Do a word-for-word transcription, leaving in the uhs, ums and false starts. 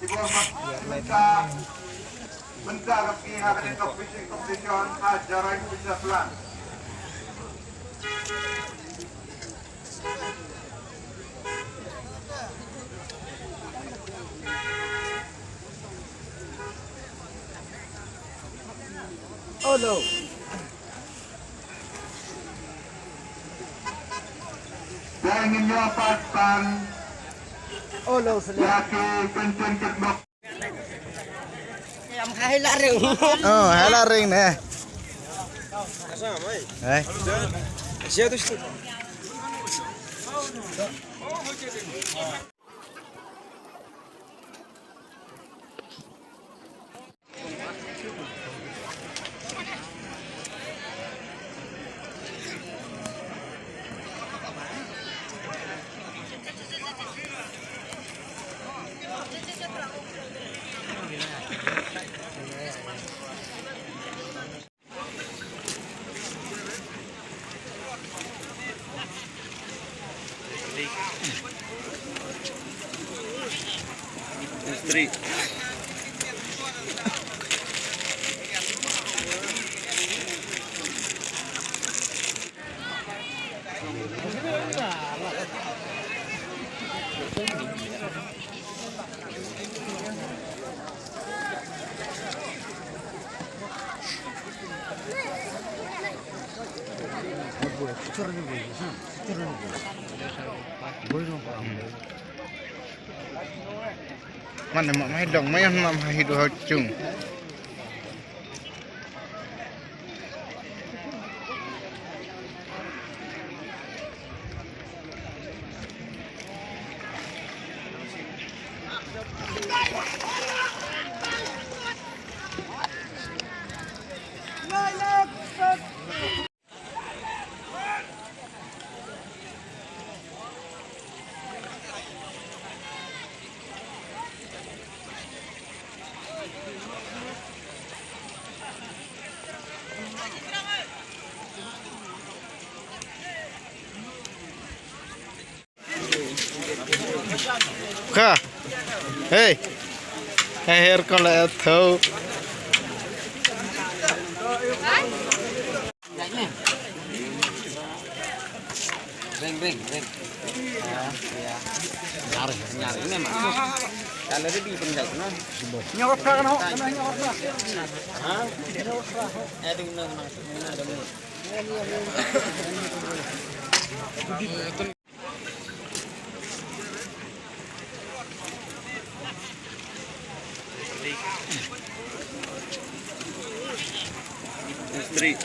Mynta, mynta ka sngi ha kane ka fishing competition ha Jarain Fisher Plant. Oh no. Te ngin ïoh pat tang. Oh no, ïa ki kynthei kitbok. Em, hai la ring. Oh, hai la ring ne. Hai. Man ma mai dong mai ma mai do chung. Ka. Hey. Hey, her ko la tho. Ring, ring, ring. Ya, ya. Nyar, nyar ini mah. Kalau dia di penjai, nah. Nyawa perang, no. Nyawa perang. Ha? Nyawa perang. Eh, di mana, mana, mana ada mana? Street.